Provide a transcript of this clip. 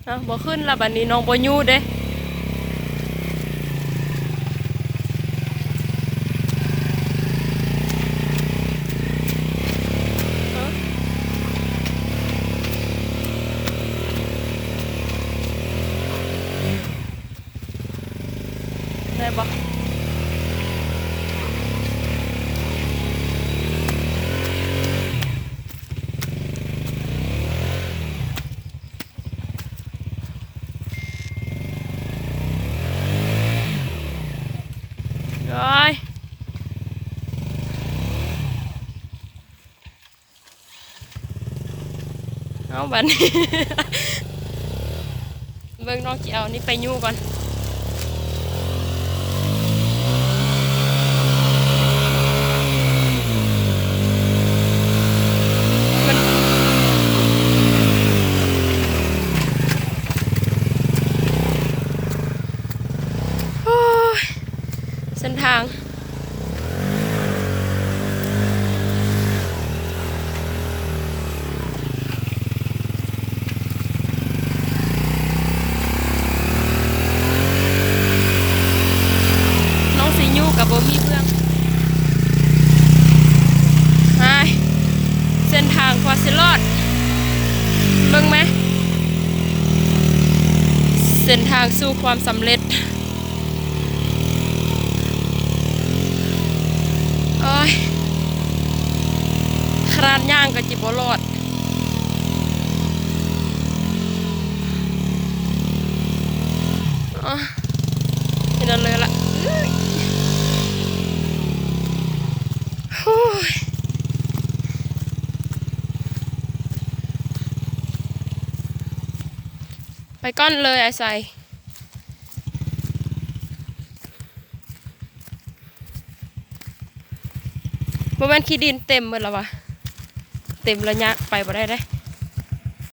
ເອົ້າ ບໍ່ຂຶ້ນລະ ບາດນີ້ນ້ອງບໍ່ຢູ່ເດ້. ໄດ້ບໍ່? ໂອ້ຍ ເອົາ ບັດນີ້ ເບິ່ງນ້ອງຊິເອົານີ້ໄປຍູ້ກ່ອນ. ມັນ ໂອ້ຍ ເສັ້ນທາງ ນ້ອງຊິຍູ້ກໍບໍ່ມີເບື້ອງ. ຫາຍ ເສັ້ນທາງກວ່າຊິລອດ ເບິ່ງແມ ເສັ້ນທາງສູ່ຄວາມສຳເລັດ. ໂອ້ຍ ຂະໜາດຍ່າງກໍຈິບໍ່ລອດ. ອໍ ເຮັດແນວເລີຍລະ. ໂອ້ຍ ໄປກ່ອນເລີຍອ້າຍໄຊ. ບໍ່ແມ່ນຂີ້ດິນເຕັມໝົດລະຫວາ? ເຕັມລະຍະໄປບໍ່ໄດ້ເດ້.